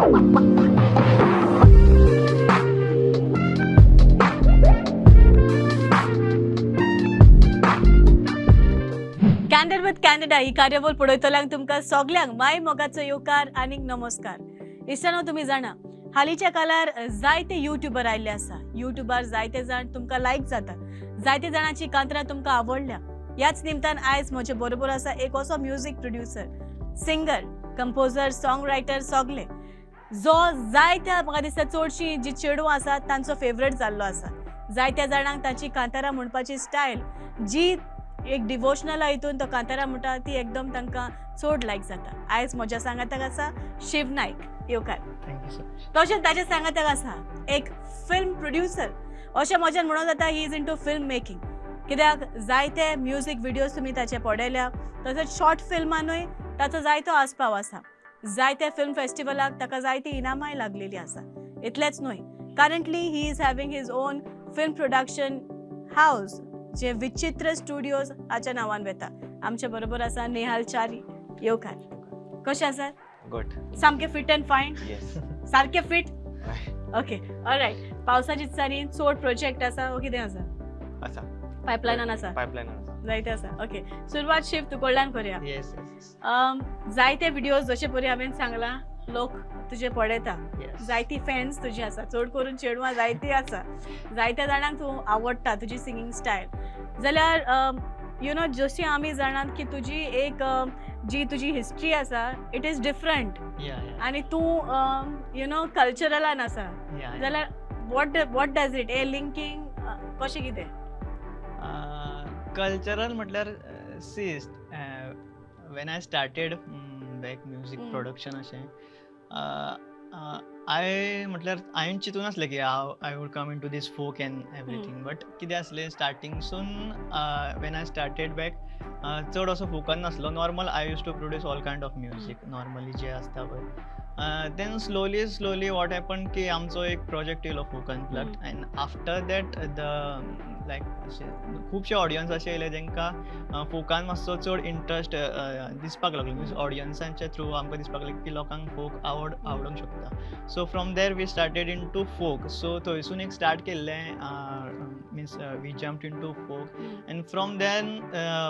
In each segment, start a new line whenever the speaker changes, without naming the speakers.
Candid with Canada ही कार्यावळ पळयतल्यांक तुमकां सगल्यांक माय मोगाचो येवकार आनीक नमस्कार. इश्टानो, तुमी जाणा हालींच्या काळार जायते युट्यूबर आयिल्ले आसा. युट्यूबार जायते जाण तुमकां लायक जाता, जायते जाणांची कांतरां तुमकां आवडल्या. ह्याच निमतान आयज म्हजे बरोबर आसा एक असो music producer, singer, composer, song writer सगले, जो जायत्या म्हाका दिसता चडशीं जी चेडवां आसात तांचो फेवरेट जाल्लो आसा. जायत्या जाणांक तांची कांतारां म्हणपाची स्टायल जी एक डिवोशनल हितून तो कांतारां म्हणटा ती एकदम तांकां चड लायक जाता. आयज म्हज्या सांगाताक आसा शिव नायक. येवकार.
Thank you so much.
तशेंच ताच्या सांगाताक आसा एक फिल्म प्रोड्युसर. अशें म्हज्यान म्हणून जाता, he is into film making. कित्याक जायते म्युजीक विडियोज तुमी ताचे पळयल्या, तशेंच शॉर्ट फिल्मानूय ताचो जायतो आस्पाव आसा. जायत्या फिल्म फेस्टिवलाक ताका जायती इनामांय लागलेली आसा. इतलेंच न्हय, currently he is having his own film production house जे विचित्र स्टुडियोज हाच्या नांवान वेता. आमचे बरोबर आसा नेहाल च्यारी. येवकार. कशें आसा?
गुड.
सामकें फिट अँड फायन?
येस.
सारकें फिट? Okay, alright. पावसाच्या दिसांनी चड प्रोजेक्ट आसा वो कितें आसा?
आसा.
पायपलायनान आसा?
पायपलायनान आसा.
जायते आसा. ओके, सुरवात शिव तूं कडल्यान करया.
येस येस.
जायते विडियोज जशे परी हांवें सांगलां लोक तुजे पळयता,
येस.
जायती फॅन्स तुजी आसा, चड करून चेडवां जायती आसा. जायत्या जाणांक तूं आवडटा तुजी सिंगींग स्टायल. जाल्यार you know जशी आमी जाणात की तुजी एक जी तुजी हिस्ट्री आसा it is different
या या.
आनी तूं you know कल्चरलान आसा,
या.
जाल्यार what does it a linking कशें कितें?
कल्चरल म्हटल्यार see, when I started back music production अशें I म्हटल्यार हांवें चिंतून आसलें की हांव I would come into this folk and everything. But कितें आसलें स्टार्टिंगसून when I started back चड असो फोकान नासलो. Normal I used to produce all kind of music normally जे आसता पळय. Then slowly slowly what happen की आमचो एक प्रोजेक्ट येयलो folk unplugged, and after that the like अशे खुबशे ऑडियन्स अशे येयले जेंकां फोकान मातसो चड इंट्रस्ट दिसपाक लागलो. मिन्स ऑडियन्सांच्या थ्रू आमकां दिसपाक लागलें की लोकांक फोक आवडूंक शकता. So from there we started into folk. So थंयसून एक स्टार्ट केल्लें, means we jumped into folk, and from then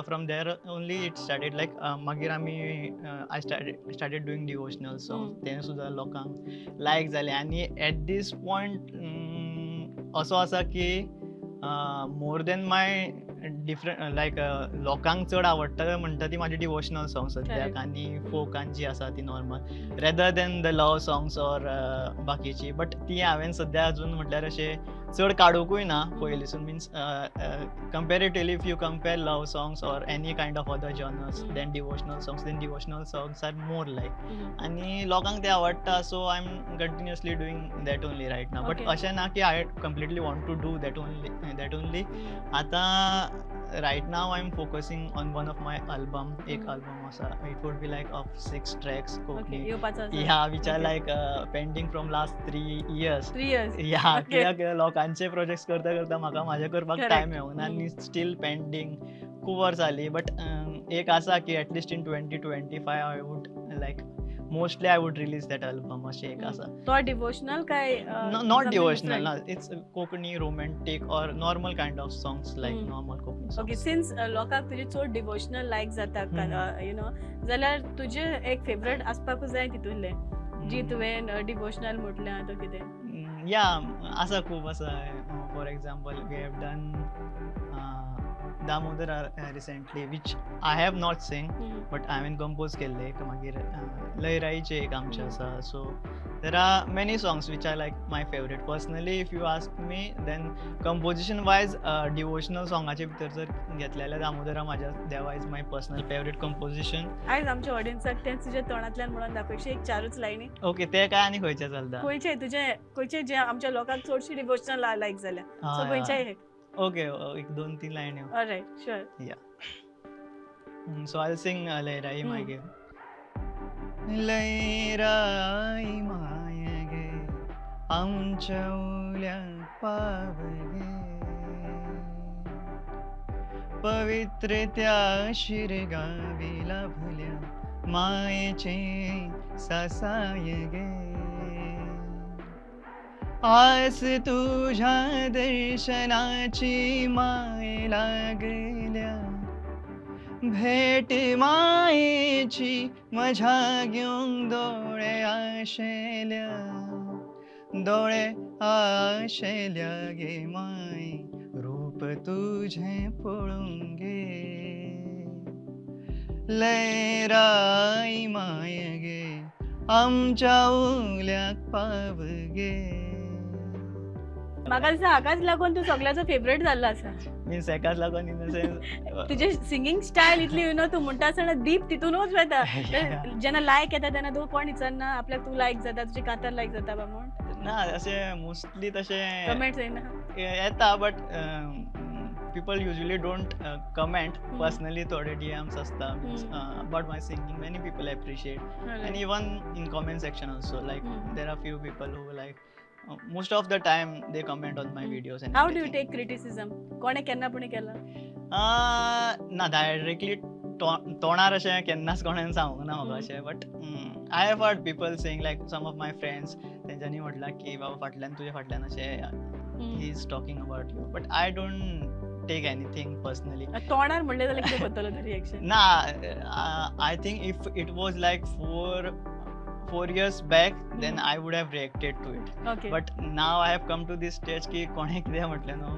from there only it started like मागीर आमी I started doing devotional songs. तें सुद्दां लोकांक लायक जालें. आनी एट these point असो आसा की more than my different like लोकांक चड आवडटा म्हणटा ती म्हाजी डिवोशनल सॉंग्स सद्याक, आनी फोकान जी आसा ती normal rather than the love songs or बाकीची. बट ती हांवें सद्या अजून म्हटल्यार अशें चड काडुंकूय ना पयलींसून. Means comparatively if you compare love songs or any kind of other genres than devotional songs, then devotional songs are more like, आनी लोकांक ते आवडटा. So I am continuously doing that only right now. But अशें ना की I completely want to do that only that only. आतां right now I am focusing on one of my album. एक album आसा, it would be like of 6 tracks Konkani. Yeah, which are like pending from last 3 years.
3 years.
Yeah, कित्याक लोकांचे projects करता करता म्हाका म्हाजे करपाक टायम मेळूंक ना आनी स्टील पेंडींग खूब वर्सां जालीं. बट एक आसा की at least in 2025 I would like mostly I would release that album अशें एक आसा.
तो डिवोशनल काय?
Not devotional, it's Konkani romantic or normal kind of songs like normal Konkani songs.
Okay, since लोकांक तुजे चड डिवोशनल लायक जाता you know, जाल्यार तुजें एक फेवरेट आसपाकूच जाय तितूंतलें जी तुवें डिवोशनल म्हटल्यां तो कितें?
या, आसा, खूब आसा. For example we have done Damodar recently, which I have not sing but हांवें कंपोज केल्लें. एक मागीर लयराईचें एक आमचें आसा. So there are many songs which are like my favourite personally. If you ask me then composition wise devotional सॉंगाचे भितर जर घेतलें जाल्यार दामोदरा म्हाज्या देवा is my personal favourite composition.
आयज आमच्या ऑडियन्साक तें तुज्या तोंडांतल्यान म्हणून दाखयशी एक 4 लायनी.
ओके, ते काय आनी खंयचें चलता?
खंयचें तुजें खंयचें जें आमच्या लोकांक चडशी डिवोशनल लायक जाल्या सो खंयचें एक?
ओके, एक 2-3 लायनी.
Alright, sure.
Yeah, so I sing Lairai मागे. लयराई मायगे आमच्या उल्याक पाव गे, पवित्र त्या शिरगावी लाभल्या मायेचे सासाय गे. आस तुझ्या दर्शनाची माय लागल्या, भेट मायेची मझ्या घेऊन दोळे आशेल्या, दोळे आशेल्या गे माय रूप तुझे पळोवंक गे, लयराई माय गे आमच्या उल्याक पाव गे.
म्हाका दिसता हाकाच लागून तूं सगळ्याचो फेवरेट जाल्लो आसा.
मिन्स एकाच लागून इन the sense
तुजे सिंगींग स्टायल इतली you know तूं म्हणटा आसतना डीप तितूनच वता. जेन्ना लायक येता तेन्ना तूं कोण विचारना आपल्याक तूं लायक जाता, तुजी कांतार लायक जाता बा म्हूण?
ना, अशें मोस्टली तशें
कमेंट्स येना.
येता, but people usually don't comment personally. थोडे डीएम्स आसता about my singing, many people appreciate, and even in comment section also like there are few people who like most of the time they comment on my videos. And
how do you take criticism? कोणे केन्ना पुणी केला?
ना, directly तोंडार अशें केन्नाच कोणें सांगूंक ना म्हाका अशें, but I have heard people saying like some of my friends तेंच्यांनी म्हटलां की बाबा फाटल्यान तुज्या फाटल्यान अशें he is talking about you, but I don't take anything personally.
तोंडार म्हणलें जाल्यार कितें करतलो तूं रिएक्शन?
ना, I think if it was like 4 years back, then I would have reacted to it. But now I have come to this stage की कोणे कितें म्हटलें न्हू,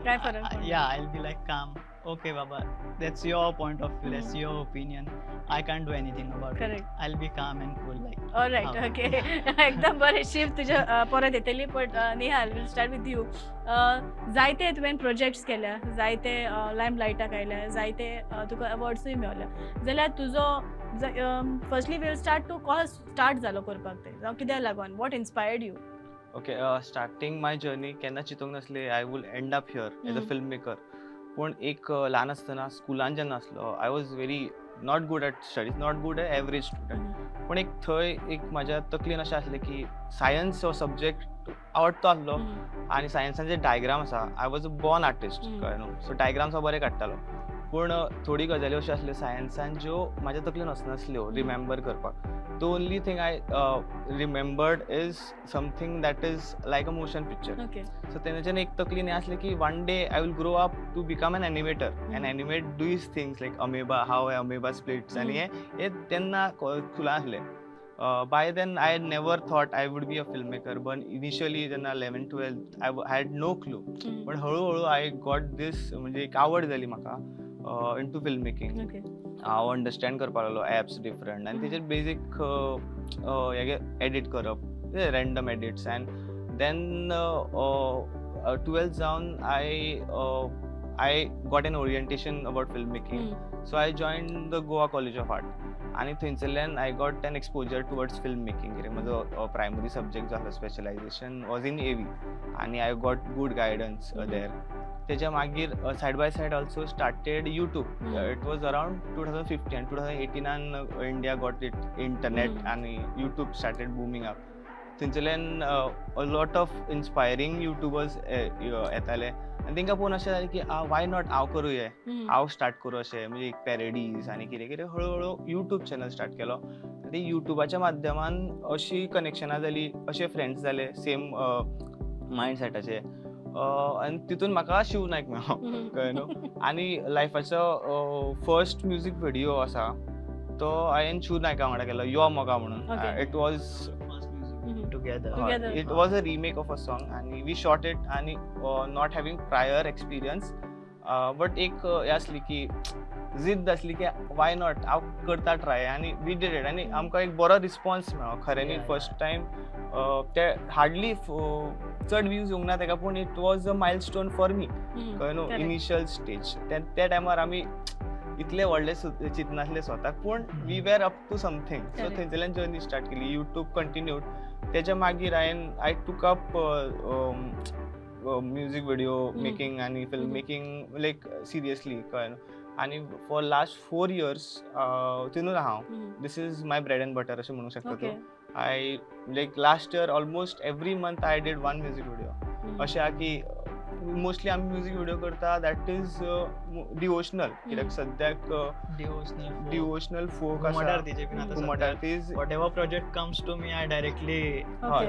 yeah, I'll be like calm. Okay baba, that's your point of view, that's your opinion, I can't do anything about it. I'll be calm and cool like.
All right, okay. एकदम बरें. शिव तुझ्या परत येतली, but Nihal, will start with you. जायते तुवें projects केल्या, जायते लायम लायटाक आयल्या, जायते तुका अवॉर्ड्सूय मेवल्या, जाल्यार तुजो फर्स्टली will start तूं कसो स्टार्ट जालो करपाक तें, जावं कित्याक लागून, what inspired you?
Okay, starting my journey केन्ना चिंतूंक नासलें I will end up here as a film maker. पूण एक ल्हान आसतना स्कुलान जेन्ना आसलो I was very not good at studies, not good at average student. पूण एक थंय एक म्हाज्या तकलेन अशें आसलें की सायन्स हो सब्जेक्ट आवडटो आसलो आनी सायन्सान जे डायग्राम आसा, I was a born artist, कळ्ळें न्हू, सो डायग्राम्स हांव बरें काडटालो. पूण थोडी गजाली अश्यो आसल्यो सायन्सान ज्यो म्हाज्या तकलेन वचनासल्यो रिमेंबर करपाक. The only thing I remembered is something that is like a motion picture. So तेन्नाच्यान एक तकलीन हें आसलें की one day I will grow up to become an animator and animate these things like amoeba, how amoeba splits, आनी हें तेन्ना स्कुलान आसलें. By then I never thought I would be a film maker. But initially जेन्ना 11th 12th I had no clue. पण हळूहळू I got दीस, म्हणजे एक आवड जाली म्हाका इंटू फिल्म मेकिंग. हांव अंडरस्टँड करपाक लागलो एप्स डिफरंट आनी तेजेर बेजीक एडिट करप, random edits. And then 12th जावन I got an orientation about film making. So I join the Goa College of Art आनी थंयसरल्यान I got an exposure towards film making. कित्याक म्हजो primary subject जो आसलो specialisation was in AV आनी I got good guidance there. तेच्या मागीर side by side also started YouTube. It was around 2015. 2018 India got it internet आनी YouTube started बुमींग up. थंयसरल्यान a lot of inspiring YouTubers येताले आनी तांकां पळोवन अशें जालें की why not हांव करूं हें, हांव स्टार्ट करूं अशें, म्हणजे एक पॅरडीज आनी कितें कितें. हळूहळू यूट्यूब चॅनल स्टार्ट केलो आनी यूट्यूबाच्या माध्यमान अशी कनेक्शनां जाली, अशे फ्रेंड्स जाले सेम मायंड सेटाचे, आनी तितून म्हाका शिव नायक मेळ्ळो, कळ्ळें न्हू. आनी लायफाचो फर्स्ट म्युजीक व्हिडियो आसा तो हांवें शिव नायका वांगडा केलो, यो मोगा म्हणून. It was
together.
It was a remake of a song आनी we shot it आनी not having prior experience, but एक हें आसली की जिद्द आसली की why not हांव करता ट्राय, आनी we did it. आनी आमकां एक बरो रिस्पॉन्स मेळ्ळो खऱ्यांनी. फर्स्ट टायम ते हार्डली चड व्यूज येवंक ना तेका, पूण it was a milestone for me, कळ्ळें न्हू, इनिशियल स्टेज. त्या टायमार आमी इतले व्हडले चिंतनासले स्वताक, पूण we were up to something. So थंयसरल्यान जर्नी स्टार्ट केली, यूट्यूब कंटिन्यूड. तेच्या मागीर हांवें I took up music video making आनी फिल्म मेकिंग लायक सिरियसली, कळ्ळें न्हू. आनी फॉर लास्ट 4 इयर्स तितून हांव, this is my bread and butter अशें म्हणूंक शकता तूं. I like last year almost every month I did one music video. अशें आहा की मोस्टली आमी म्युजीक व्हिडिओ करता that is devotional, कित्याक सद्याक डिवोशनल फोक आसा, घुमट Aarti's.
Whatever project comes to me I directly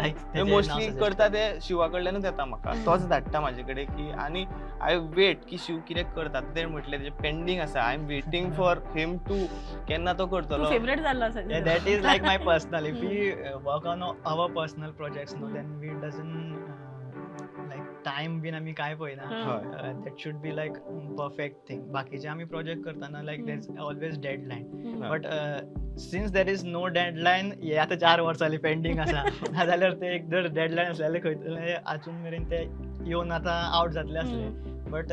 like mostly करता ते शिवा कडल्यानूच येता म्हाका, तोच धाडटा म्हाजे कडेन की, आनी I wait की शिव कितें करता तें म्हटलें तेजें पेंडींग आसा, I am waiting for him to केन्ना तो करतलो.
फेवरेट जाल्लो आसा.
That is like my personal. If we work on our personal projects no, then we doesn't like time bin आमी काय पळयना, that should be like perfect thing. बाकीचे आमी प्रोजेक्ट करतना like there is always deadline, but since there is no deadline, हे आतां 4 वर्सां जालीं पेंडींग आसा, नाजाल्यार ते एक जर डेडलायन आसलें खंय आजून मेरेन ते येवन आतां आवट जातले आसले. बट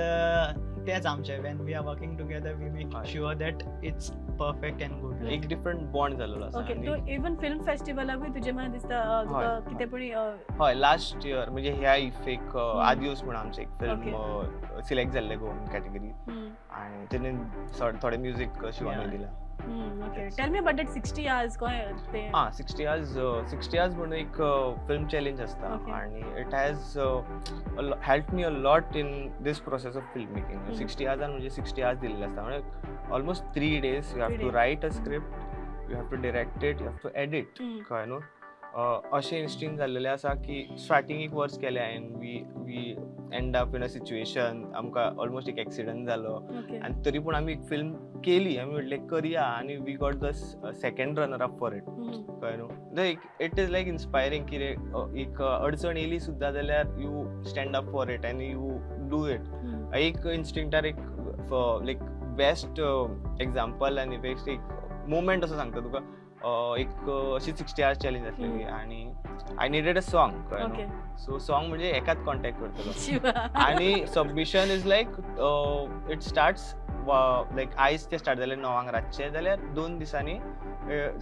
तेच आमचें, when we are working together we make sure that it's perfect and good.
एक डिफरंट बॉन्ड जाल्लो आसा.
ओके, तूं इवन फिल्म फेस्टिवलाकूय तुजें म्हाका दिसता तुका कितें पणी?
हय, लास्ट इयर म्हणजे ह्या if एक आदियोस म्हणून आमचें एक फिल्म सिलेक्ट जाल्लें गोवन कॅटेगरी, आनी तेणे थोडें म्युजीक शिवानूय दिलां.
Okay, tell me about that 60 hours. कोण ते?
हां, 60 आवर्स, 60 आवर्स म्हणून एक फिल्म चॅलेंज आसता, आनी it has help me a lot in this process of film making. 60 आवर्सान म्हणजे 60 आवर्स दिल्ले आसता, म्हणजे almost 3 days you have to write a script, you have to direct it, you have to edit. कळ्ळें न्हू? अशें instinct जाल्लेलें आसा की स्टार्टींग एक वर्स केलें हांवें, we end up in a situation, आमकां ऑलमोस्ट एक एक्सिडंट जालो, आनी तरी पूण आमी एक फिल्म केली, आमी म्हटलें करया, आनी we got the second runner up for it. कळ्ळें न्हू? It is like inspiring कितें एक अडचण येयली सुद्दां जाल्यार you stand up for it आनी you do it. एक इन्स्टिंक्टार एक लायक बेस्ट एग्जाम्पल आनी बेस्ट एक मुवमेंट असो सांगता तुका. एक अशी 60 आवर्स चॅलेंज आसलेली आनी I needed a song, कळ्ळें न्हू? सो सॉंग म्हणजे एकाच कॉन्टेक्ट करतलो, आनी submission is like it starts like आयज ते स्टार्ट जाले 9 रातचे, जाल्यार 2 दिसांनी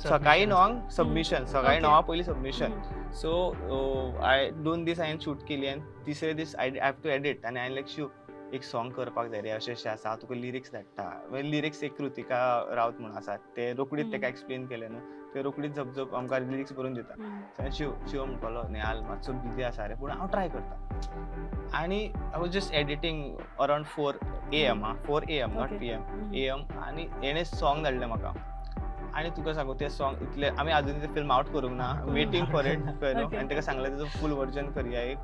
सकाळीं 9 सबमिशन, सकाळीं 9 पयलीं सबमिशन. सो I 2 दीस हांवें शूट केली आनी तिसरे दीस I have to edit, आनी हांवें लायक शिव एक सॉंग करपाक जाय रे, अशें अशें आसा, तुका लिरिक्स धाडटा. लिरिक्स एक कृतिका रावत म्हणून आसा, ते रोखडीच ताका एक्सप्लेन केलें न्हू, ते रोखडीच झपझप आमकां लिरिक्स बरोवन दिता. शिव शिव म्हणपालो नेहाल मातसो बिजी आसा रे, पूण हांव ट्राय करता. आनी I was just editing around 4 AM, 4 AM not PM, AM, आनी हेणें सॉंग धाडलें म्हाका. आनी तुका सांगू तें सॉंग इतलें आमी आजून तें फिल्म आवट करूंक ना, वेटींग फॉर it, कळ्ळें न्हू? आनी ताका सांगलें तेजो फूल वर्जन करया एक.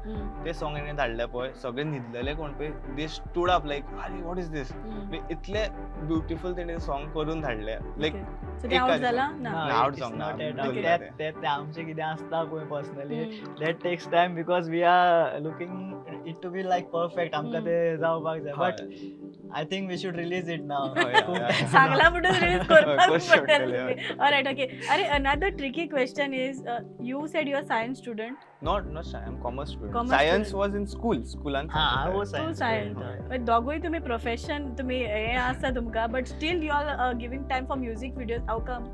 तें सॉंग हेणें धाडलें पळय, सगळे न्हिदलेले कोण पळय, दे स्टूड अप लायक आरे what is these, इतलें ब्युटिफूल तेणें सॉंग करून धाडलें. लायक आवट जावंक ना
ते आमचें कितें आसता पळय personally, that takes time because we are looking it to be like perfect, आमकां तें जावपाक जाय. But I think we should release it now.
सांगला म्हणून रिलीज करपाक पडटलें. Alright, okay. अरे another tricky question is, you said you are science student.
Not science, I am commerce student. Science was in school, स्कूलान.
I was science.
But दोगूय तुम्ही profession तुम्ही हे आसा तुमकां, but still you are giving time for music videos, how come?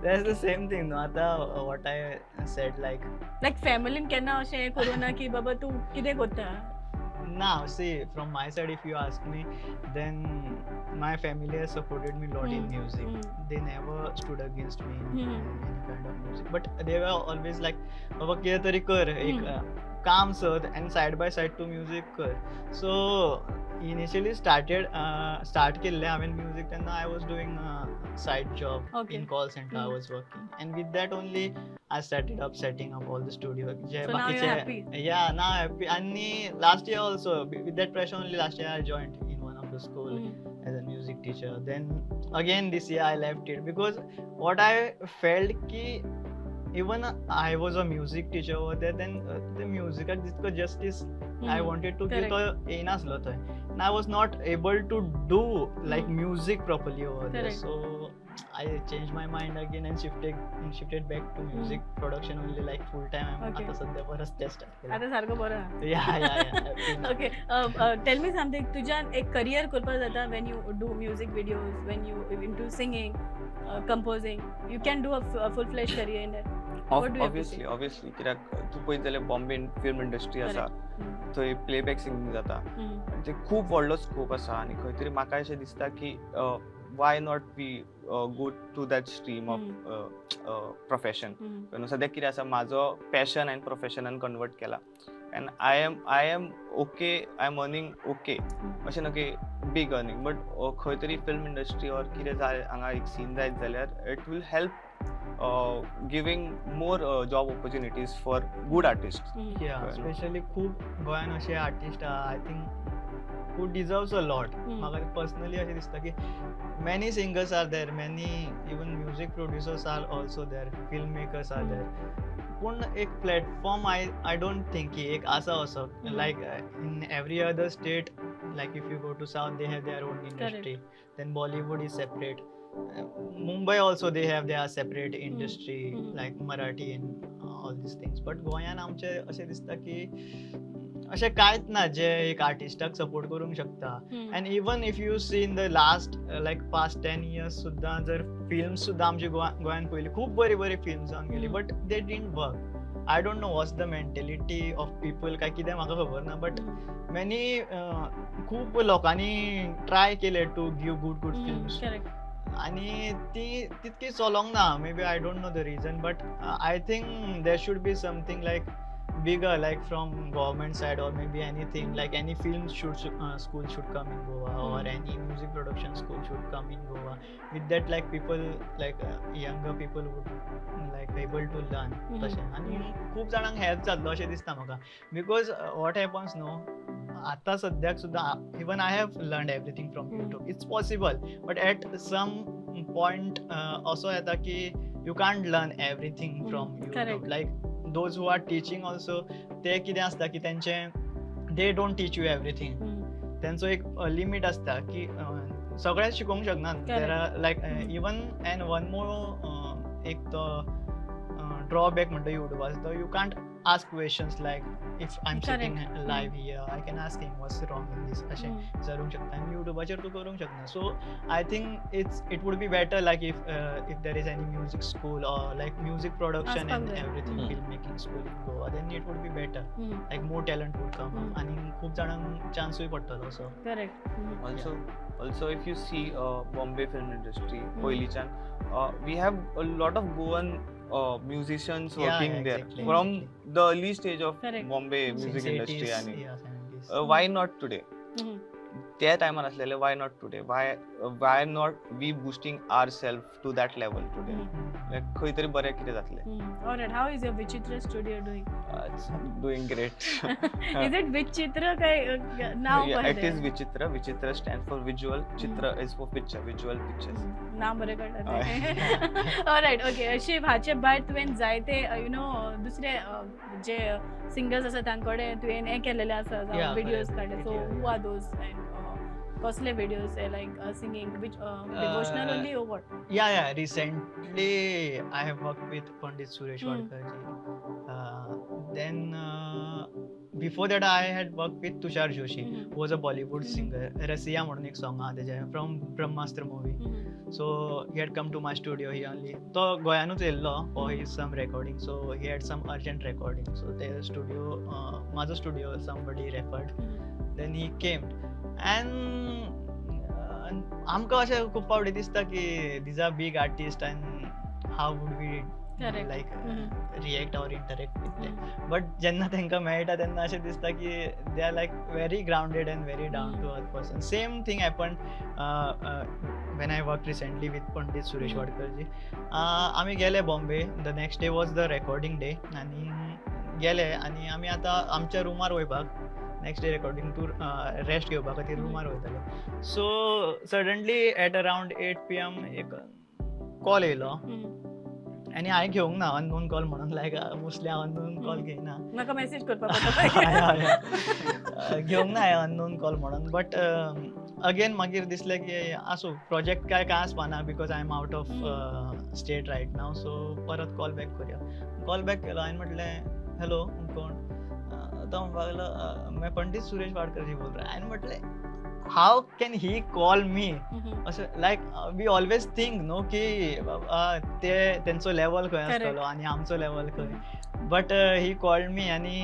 That's the same thing no. आता what I said like
फॅमिलीन केन्ना अशें करूं ना की बाबा तूं कितें करता?
Now see, from my side if you ask me, then my family has supported me a lot in music. They never stood against me in any kind of music, but they were always like baba कितें तरी कर, एक काम sir and side by side to music कर. So initially start केल्लें हांवें music तेन्ना I was doing side job in call centre, I was working, and with that only I started up setting up all the studio.
So now you're happy?
Yeah, now happy. And last year also, with that pressure only last year I joined in one of the school as a music teacher. Then again this year I left it because what I felt ki even I was a music teacher over there, then the music at जितको justice I wanted to give तो येयनासलो थंय, and I was not able to do like music properly over there. So I changed my mind again and shifted back to music production only, like full time. आता सध्या परत ते start केलं.
आता सारखं बरं.
Yeah.
Okay, tell me something. तुझ्यान एक career करपाक जाता when you do music videos, when you into singing, composing, you can do a full fledged career in that.
Obviously, obviously. कित्याक तूं पळयत जाल्यार बॉम्बे फिल्म इंडस्ट्री आसा, थंय प्लेबॅक सिंगींग जाता, आनी ते खूब व्हडलो स्कोप आसा. आनी खंय तरी म्हाका अशें दिसता की why not we go to that stream of profession. सद्याक कितें आसा, म्हाजो पॅशन हांवें प्रोफेशनान कन्वर्ट केला. And I am okay, I am earning okay, अशें ना की बीग अर्निंग, बट खंय तरी फिल्म इंडस्ट्री ऑर कितें जाय हांगा एक सीन जायत जाल्यार it will help giving more job opportunities for good artist.
Specially खूब गोंयान अशे आर्टिस्ट आहा I think who deserves a lot. म्हाका पर्सनली अशें दिसता की many singers are there, many even music producers are also there, film makers are there, पूण एक प्लॅटफॉर्म I don't think की एक आसा असो. Like in every other state, like if you go to south they have their own industry, then Bollywood is separate, Mumbai also they have their separate industry, like Marathi and all these things. But गोंयान आमचे अशें दिसता की अशें कांयच ना जे एक आर्टिस्टाक support करूंक शकता. And even if you see in the last like past 10 years सुद्दां जर फिल्म्स सुद्दां आमच्या गोंयान पयली खूब बरी बरी फिल्म्स जावन गेली, but they didn't work. I don't know what's the mentality of people काय कितें म्हाका खबर ना, बट मेनी खूब लोकांनी ट्राय केले to give good good films आनी ती तितकी चलोंक ना. Maybe I don't know the reason, but I think there should be something like bigger, like from government side or maybe anything, like any film should school should come in Goa, or any music production school should come in Goa. With that, like people, like younger people would like able to learn. तशें आनी खूब जाणांक help जातलो अशें दिसता म्हाका, because what happens न्हू आतां सद्याक सुद्दां even I have learn everything from YouTube, it's possible, but at some point असो येता की you can't learn everything from YouTube. Like those who are teaching also, ते कितें आसता की तेंचे they don't teach you everything, तेंचो एक लिमीट आसता की सगळें शिकोवंक शकना. There are like even and one more एक तो ड्रॉबॅक म्हणटा युट्यूबाचो, तो you can't ask questions like if I am sitting live here I can ask him what's wrong in this, अशें विचारूंक शकता आनी युट्यूबाचेर तूं करूंक शकना. So I think it's it would be better like if there is any music school or like music production and everything, film making school in Goa, then it would be better, like more talent would come आनी खूब जाणांक चान्सूय पडटलो असो.
Correct.
Also if you see Bombay film industry पयलींच्यान we have a lot of Goan musicians working there from the early stage of Bombay music industry. आणि why not today? त्या टायमार आसलेले why not today? Why not we boosting ourself to that level today? Like खंय तरी बरें कितें जातलें.
Alright, how is your Vichitra studio doing?
It's doing great.
Is it Vichitra काय नाव?
It is Vichitra. Vichitra stands for visual, Chitra is for picture, visual pictures.
नाव बरें कळटा. Alright, okay. Shiv, हाचे भायर तुवें जायते you know दुसरे जे सिंगर्स आसा तांकडे तुवें हें केलेलें आसा, व्हिडियोज काडले, so who are those and कसले videos, like singing, which devotional only or what?
Yeah, recently I have worked with Pandit Suresh Wadkar ji. Then before that I had worked with Tushar Joshi, who was a Bollywood singer. Rasiya म्हणून एक song आहा तेजें, from Brahmastra movie. So he had come to my studio, he only तो गोंयानूच येयल्लो for his some recording, so he had some urgent recording, so ते studio म्हाजो studio somebody referred, then he came. And आमकां अशें खूब फावटी दिसता की these are big artist and how would we like react or interact with them, but जेन्ना तांकां मेळटा तेन्ना अशें दिसता की they are like very grounded and very down to earth person. Same thing happen when I work recently with Pandit Suresh Wadkar ji. आमी गेले Bombay, the next day was the recording day, आनी गेले आनी आमी आतां आमच्या रुमार वयपाक next day recording to rest घेवपा खातीर रुमार वयताले. So suddenly at around 8 PM एक कॉल येयलो आनी हांवें घेवंक ना, अननोन कॉल म्हणून, लायक मोस्टली हांव अननोन कॉल घेयना,
म्हाका मॅसेज करपाक
घेवंक ना हांवें अननोन कॉल म्हणून. बट अगेन मागीर दिसलें की आसूं, प्रोजेक्ट काय कांय आसपाना because I am out of state right now, so परत कॉल बॅक करुया. कॉल बॅक केलो, हांवें म्हटलें हॅलो कोण? तो म्हणपाक लागलो मैं पंडित सुरेश वाडकर जी बोल रहा. हांवें म्हटलें how can he call me? अशें लायक we always think न्हू की बाबा ते तेंचो लेवल खंय आसतलो आनी आमचो लेवल खंय. But he called me आनी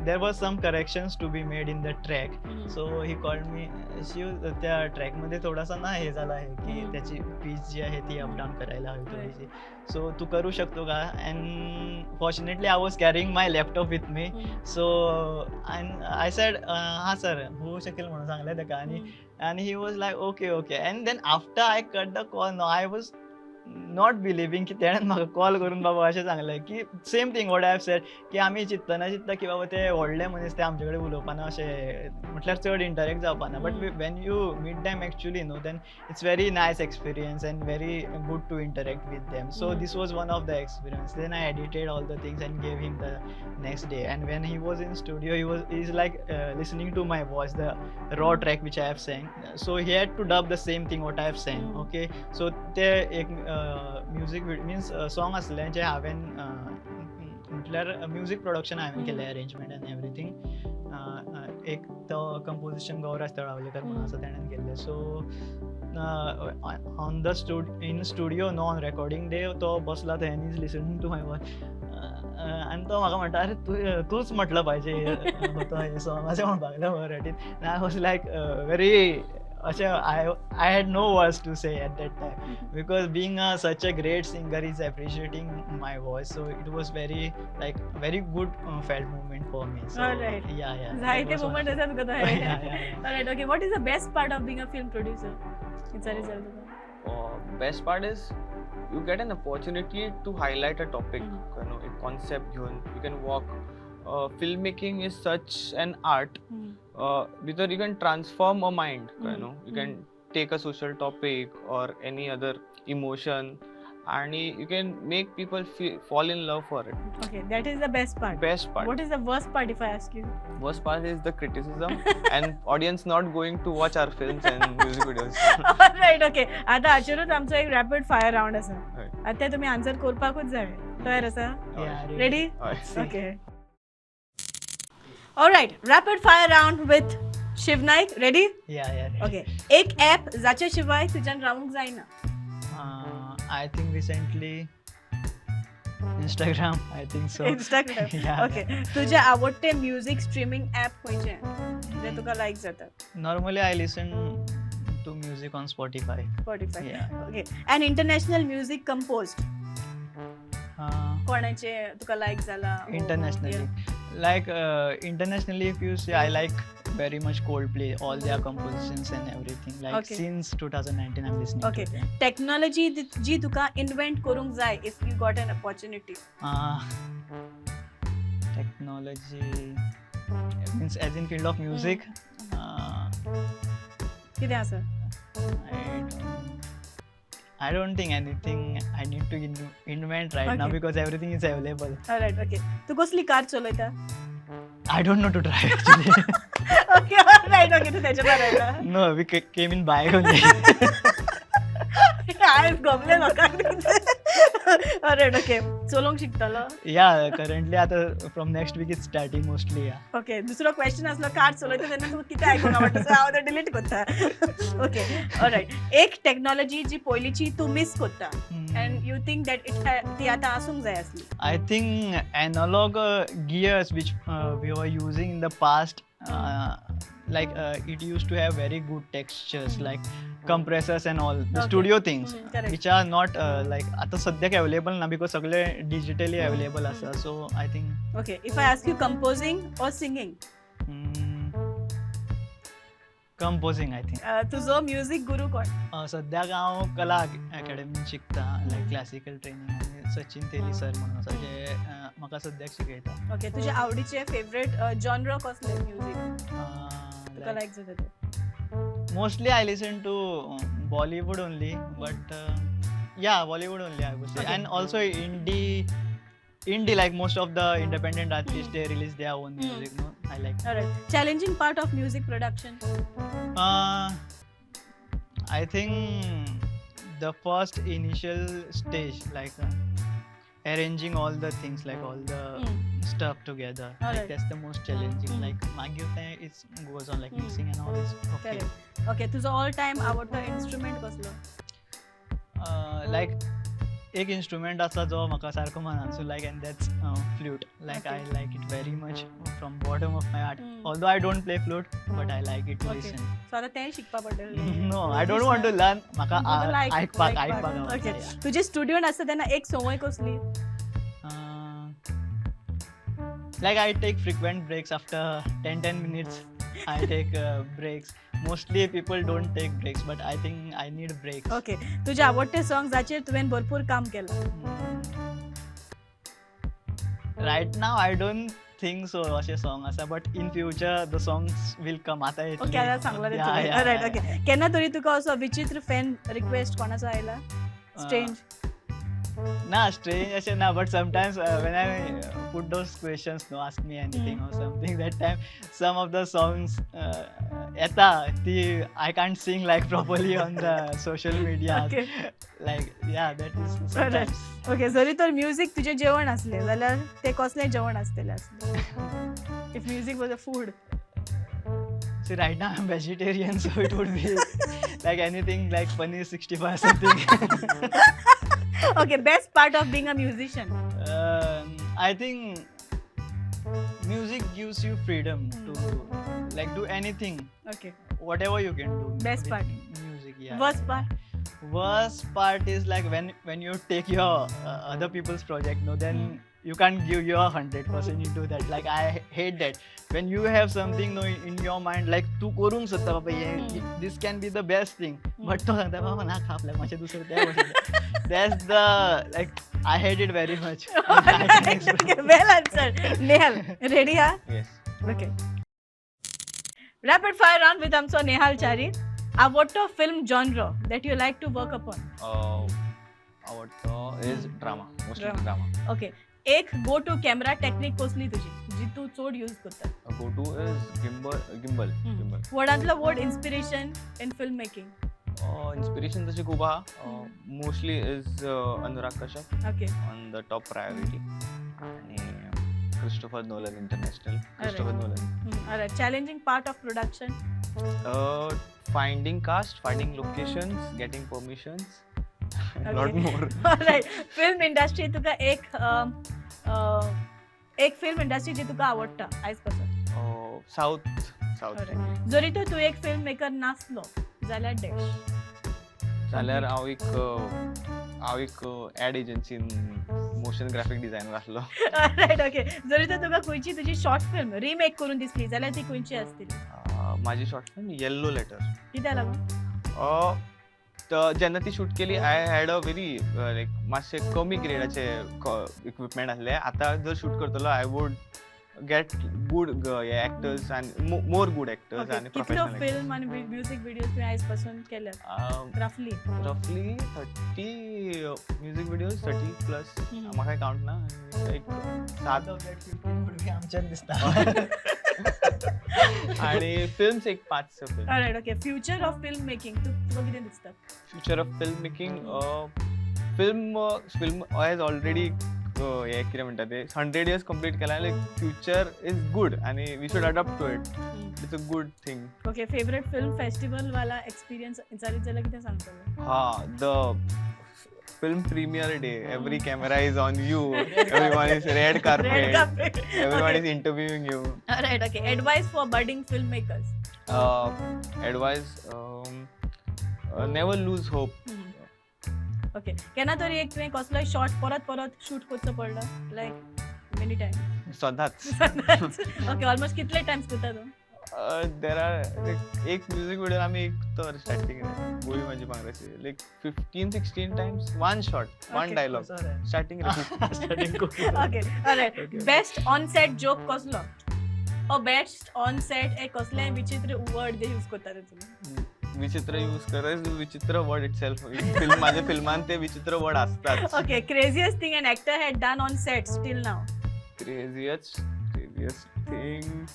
there was some corrections to be made in the track. So he called me, Shiv, त्या ट्रॅकमध्ये थोडासा ना हे झालं आहे की त्याची पीच जी आहे ती अपडाऊन करायला हवी थोडीशी, सो तू करू शकतो का? And fortunately I was carrying my laptop with me, so and I said, हां सर, होऊ शकेल म्हणून सांगलं ताका. आनी आणि he was like, okay, okay. And then after I cut the call, no, I was not believing की तेणें म्हाका कॉल करून बाबा अशें सांगलें की same thing what I have said, की आमी चिंतना चिंतता की बाबा ते व्हडले मनीस, ते आमचे कडेन उलोवपाना, अशें म्हटल्यार चड इंटरेक्ट जावपाना, but when you meet them actually, no, then it's very nice experience and very good to interact with them. So this was one of the experience. Then I edited all the things and gave him the next day, and when he was in studio, he was is like listening to my voice, the raw track which I have sang. So he had to dub the same thing what I have sang. Okay, so ते एक music means song आसलें जें हांवें, म्हटल्यार music production हांवें केलें, arrangement and everything. एक तो कंपोजिशन गौराज तळावलेकर म्हणून आसा, तेणें केल्लें. So on the in studio, no, on recording day तो बसला थंय आनी is listening to my voice आनी तो म्हाका म्हणटा, अरे, तूं तूच म्हटलं पाहिजे होतं हे सॉंग, अशें म्हणपाक लागलो मराठीत. I was like very अशें, I had no words to say at that time, because being such a great singer is appreciating my voice, so it was very like very good felt moment for me. So
Alright.
yeah.
जायते moment आसा तुका तो.
Yeah.
Alright, okay. What is the best part of being a film producer? विचारी चल तुका.
Best part is you get an opportunity to highlight a topic, a concept घेवन you can walk. Filmmaking is such an art भितर you can transform a mind, you can take a social topic or any other emotion आणि you can make people fall in love for it.
Okay, that is the best part.
Best part.
What is the worst part, if I ask you?
Worst part is the criticism and audience not going to watch our films and music videos.
Right, okay. आता हाचेरूच आमचो एक rapid fire round आसा. आतां ते तुमी answer करपाकूच जाय. तयार आसा?
Yeah, ready.
Ready?
हय.
Okay. Alright, rapid fire round with Shiv Naik. Ready?
Yeah, ready.
Okay. एक ॲप जाच्या शिवाय तुज्यान रावूंक जायना.
I think recently Instagram, I think so.
Instagram.
Yeah.
Okay. तुझे आवडते म्युझिक स्ट्रीमिंग ॲप खंयचे जे तुका लायक जाता?
Normally I listen to music on Spotify.
Spotify.
Yeah.
Okay. And international music compose कोणाचे तुका लायक जाला?
Internationally, like internationally, if you say, I like very much Coldplay, all their compositions and everything, like since 2019 I'm listening to them.
Technology जी तुका invent करूंक जाय if you got an opportunity?
Technology means as in field of music?
कितें आसा?
I don't think anything I need to invent right now because everything is available.
Right, okay. तूं कसली car चलयता?
I don't know to drive, actually.
Okay, right, okay. तूं तेच्या बरोबर?
No, we came in bike only.
हांवें गमलें लोकांक. Right, okay. चलोवंक शिकतलो?
Yeah, currently आता from next week it's starting mostly, yeah.
Okay. दुसरो क्वेश्चन आसलो कार चलयता तेन्ना तुका कितें आयकूंक आवडटा, सो हांव तें डिलीट करता. Okay, right. एक टेक्नॉलॉजी जी पयलींची तूं मिस करता and you think that it ती आतां आसूंक जाय आसली?
I think analog gears which we were using in the past, like it used to have very good textures, like compressors and all the studio things,
correct.
Which are not like आता सद्याक available ना, because सगळे digitally available आसा. So I think
Okay, if I ask you, composing or singing?
Composing, I think.
तुजो music गुरू कोण?
सद्याक हांव कला अकॅडमीन शिकता, लायक क्लासिकल ट्रेनिंग, आनी सचिन तेली सर म्हणून आसा, जे म्हाका सद्याक शिकयता.
ओके. तुजे आवडीचे फेवरेट जॉनर कसले म्युझिक तुका लायक जाता ते?
Mostly I listen to Bollywood only, but yeah, Bollywood only, I would say. And also indie, like most of the independent artists, they release their own music, no? I like.
Alright. Challenging part of music production?
I think the first initial stage, like arranging all the things, like all the stuff together, like that's the most challenging. Like मागीर तें it goes on, like mixing and all is okay.
Correct. Okay. तुजो all time आवडतो instrument कसलो?
Like एक instrument आसा जो म्हाका सारको मनानसून like, and that's flute. Like, I like it very much from bottom of my heart. Although I don't play flute, but I like it to listen.
So आतां तेंय शिकपा पडटलें.
No, I don't want to learn. म्हाका आयकपाक आयकपाक
okay.
आवडटा.
तुजे स्टुडियोन आसता तेन्ना एक संवय कसली?
Like, I take frequent breaks. After 10 minutes I take breaks. Mostly people don't take breaks, but I think I need breaks.
Okay, तुजे आवडटे सॉंग जाचेर तुवें भरपूर काम केलां?
Right now I don't think so अशें सॉंग आसा, but in future the songs will come. आतां
ओके,
येतली.
आतां सांगला
Yeah,
तुवें.
yeah,
right.
yeah.
Okay, केन्ना तरी तुका असो विचित्र फॅन रिक्वेस्ट कोणाचो आयला, स्ट्रेंज?
ना, स्ट्रेंज अशें ना, but sometimes when I put those questions, no, ask me anything or something, that time some of the songs येता ती I can't sing like properly on the social media. Like, yeah, that is sometimes.
Okay, जरी तर music तुजें जेवण आसलें जाल्यार तें कसलें जेवण आसतलें आसलें, if music was a food?
See, right now I'm vegetarian, so it would be like anything like paneer 65 something.
Okay, best part of being a musician?
I think music gives you freedom to like do anything, whatever you can do
Best
with
part.
music, yeah.
Worst part?
Worst part is like when you take your other people's project, no, then you can't give your 100% into that. Like, I hate that when you have something, no, in your mind, like तू करूंक सोदता बाबा हे, this can be the best thing, but तो सांगता बाबा ना खापल्या मातशें दुसरें तें भशेन. That's the, like, I hate it very much.
Well answered. Nehal, ready हा?
Yes.
Okay, rapid fire round with आमचो नेहाल च्यारी. आवडटो film genre that you like to work upon?
आवडतो is drama mostly.
Drama.
Drama.
Okay, एक go to camera technique कसली तुजी जी तूं चड यूज करता?
Go to is gimbal, gimbal, gimbal.
व्हडांतलो व्हड inspiration in film making?
Inspiration तशी खूप आहा. Mostly is Anurag Kashyap on the top priority आणि Christopher Nolan, international Christopher Nolan.
Alright, challenging part of production?
Finding cast, finding locations, getting permissions, lot more.
Right, film industry तुका एक एक film industry जी तुका आवडटा आयज पासून?
South, south.
Alright. जरी तर तूं एक फिल्म मेकर नासलो जाल्यार डॅश?
जाल्यार हांव एक एड एजन्सीन मोशन ग्राफीक डिझायनर आसलो.
रायट, ओके, जरी तर तुका खंयची तुजी शॉर्ट फिल्म रिमेक करून दिसली जाल्यार ती खंयची आसतली?
माझी शॉर्ट फिल्म येल्लो लेटर.
कित्याक लागून?
जेन्ना ती शूट केली, I had a very like मातशे कमी ग्रेडाचे इक्विपमेंट आसले. आतां जर शूट करतलो, I would get good हे एक्टर्स आनी मोर गुड एक्टर्स आनी
कितल्यो
प्रोफेशनल.
फिल्म आनी म्युजीक व्हिडियोज तुवें आयज पासून केल्यात रफली?
Roughly 30 music videos, 30 plus. म्हाका काउंट ना, आनी एक सात
आमच्यान दिसता.
आणि फिल्म्स एक पाच स film.
Right, okay, future of film making तुका कितें दिसता?
Future of film making, film has already हे कितें म्हणटा ते 100 इयर्स कंप्लीट केला. लायक फ्युचर is good आनी we should adapt to it. It's a good thing.
Okay, favourite film festival वाला एक्सपिरियन्स विचारीत जाल्यार कितें सांगतलो?
हा, the film premiere day, every camera is on you, everyone is red
red
carpet,
carpet.
Everyone is interviewing you.
Right, okay, advice for budding film makers?
Advice, never lose hope.
Okay, केन्ना तरी एक तुवें कसलोय shot परत परत shoot करचो पडलो, लायक many Times?
सदांच.
ओके, ऑलमोस्ट कितले टायम्स करता तूं?
There are एक म्युझिक व्हिडिओ आम्ही एक तर स्टार्टिंग गोळी माझी भांगराची, like 15-16 times, one shot, one dialogue starting.
Okay, alright. Best on set joke कसलो? ओ बेस्ट ऑन सेट एक कसलें विचित्र वर्ड जे यूज करता ते तुमी?
विचित्र यूज करत, विचित्र वर्ड it self film, माझ्या फिल्मान ते विचित्र वर्ड असतात.
Okay, craziest thing an actor had done on set till now?
Craziest thing?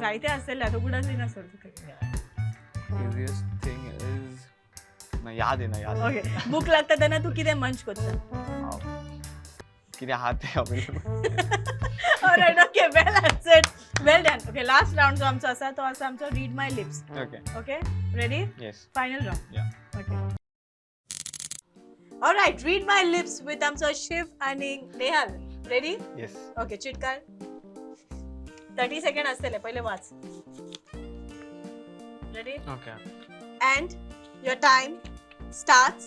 जायते आसतले, आतां उगडास येना सोड तुका.
क्रेझिएस्ट थिंग is ना, याद येना, याद.
ओके, भूक लागता तेन्ना तूं कितें मंच करता?
कितें आहा तें available.
Alright, okay, well answered. Well done. Okay, last round जो आमचो आसा तो आसा आमचो read my lips.
Okay.
Okay, ready?
Yes.
Final round.
Yeah.
Okay. Alright, read my lips with आमचो शिव आनी नेहाल. रेडी?
येस.
ओके, चीट काड. 30 सेकंड आसतले, पयले वाच. Ready?
Okay.
And your time starts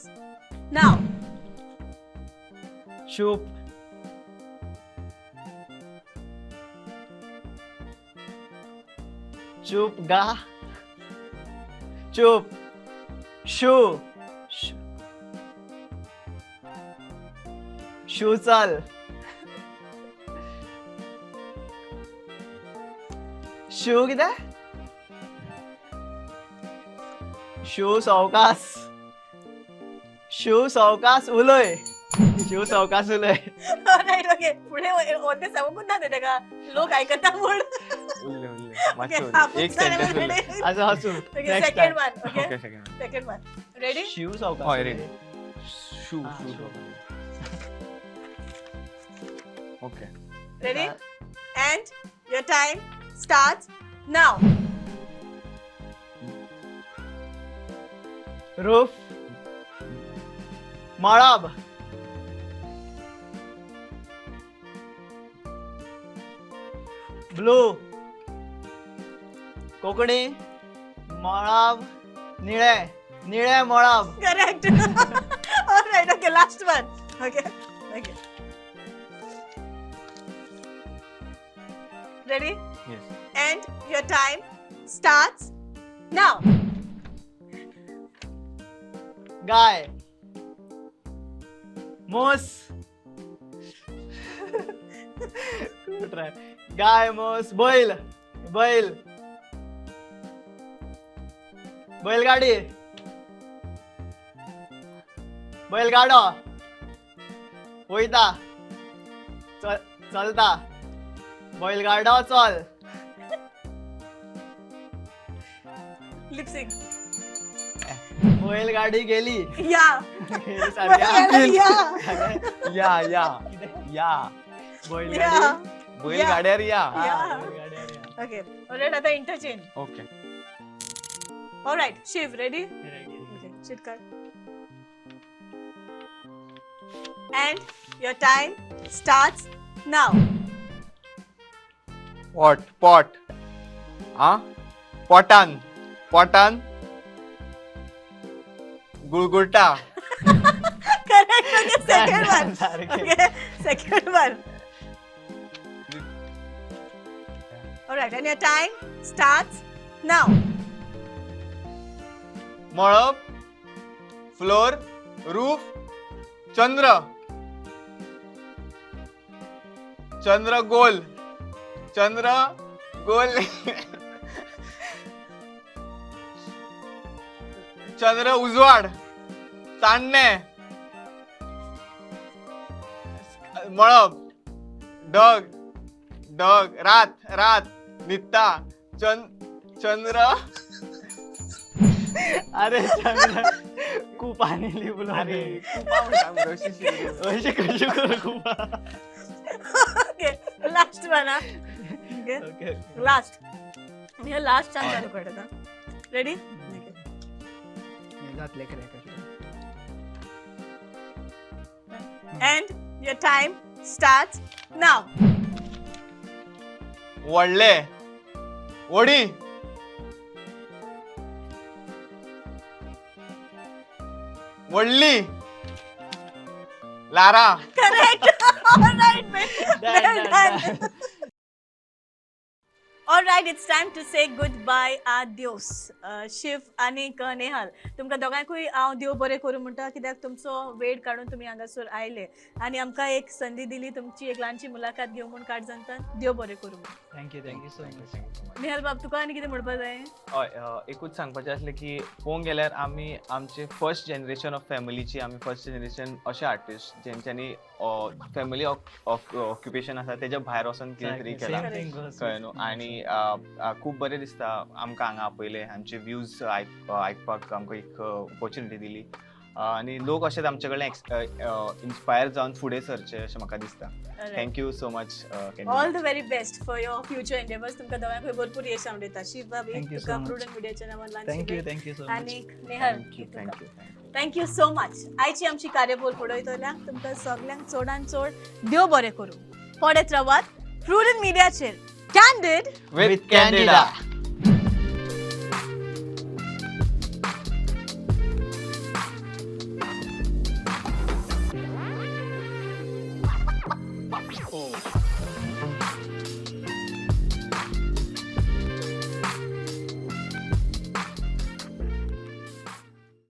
now.
चूप. चूप गा. चूप. शू. शू चल. शू कितें? शू सवकास. शू सवकास उलय. शिव सवकास उलय.
Alright, okay. फुडें ओते सांगूंक ना तेका, लोक आयकता म्हूण.
उरले उरले एक सेंटेन्स उरले.
आसा आसूं.
Second one. Okay,
okay, second.
Second one. Ready?
Shiv सवकास.
हय, ready. Shoe shoe. Okay,
ready? And your time starts now.
Roof. मळब. ब्लू. कोंकणी. मळब. निळे. निळे मळब.
Correct. Alright, okay, last one. Okay, okay. Ready?
Yes.
And your time starts now.
गाय. मोस. गाय मोस. बैल. बैल. बैलगाडी. बैलगाडो. वयता. चलता. बैलगाडो चल.
लिपसिंग.
बैलगाडी गेली.
या.
सारक्या.
या या या.
बैलगाडी.
बैलगाड्यार या.
ओके, ऑलराइट, आता interchange.
Okay.
Alright, Shiv, ready? Okay, chit काड. And your time starts now.
Pot pot. आ पोटान पोटान गुळगुळटा.
Correct. Okay, second one. Okay, second one. Alright, and your time starts now.
मळब. Floor. Roof. चंद्र. चंद्र गोल. चंद्र गोल. चंद्र उजवाड. चान्ने. मळब. डग. डग. रात. रात. न्हिदता. चंद्र.
अरे चंद्र कुपानी लिपलो.
अरे कुपा म्हणटा मुगो,
अशें कशें करूं कुपा?
Okay, last one. Okay,
okay.
Last. हे लास्ट चान्स चालू करता. रेडी?
जातले खरें.
And your time starts now.
व्हडले. वडी. व्हडली. Lara.
Correct. Alright, well done. Alright, it's time to say goodbye, adios. Shiv आनी नेहाल, तुमकां दोगांकूय हांव देव बरें करूं म्हणटा, कित्याक तुमचो वेळ काडून तुमी हांगासर आयले आनी आमकां एक संदी दिली तुमची एक ल्हानशी मुलाखत घेवंक म्हूण काळजांतल्यान देव बरें करूं.
Thank you, thank you so much.
Nehal बाब, तुका आनी कितें म्हणपाक जाय?
हय, एकूच सांगपाचें आसलें की पळोवंक गेल्यार आमी आमचे फर्स्ट जनरेशन ऑफ फॅमिलीची, आमी फर्स्ट जनरेशन अशे आर्टिस्ट जेंच्यांनी फॅमिली ऑक्युपेशन आसा तेज्या भायर वचोन कितें तरी केलां, कळ्ळें न्हू. आनी खूब बरें दिसता आमकां हांगा आपयलें, आमचे व्यूज आयकपाक आमकां एक ऑपॉर्च्युनिटी दिली आनी लोक अशेच आमचे कडल्यान इन्स्पायर जावन फुडें सरचे अशें म्हाका दिसता. Thank you so much.
All the very best for your future endeavours. तुमकां दोगांकूय भरपूर यश हांव दिता. शिव बाब, तुका प्रुडंट मिडियाच्या नांवान.
Thank you, thank you so much.
आनी Nehal,
thank you, thank you.
Thank you so much. आयची आमची कार्यावळ पळयतल्यांक तुमकां सगल्यांक चडान चड देव बरें करूं. पळयत रावात प्रुडंट मिडियाचेर candid
with Candida.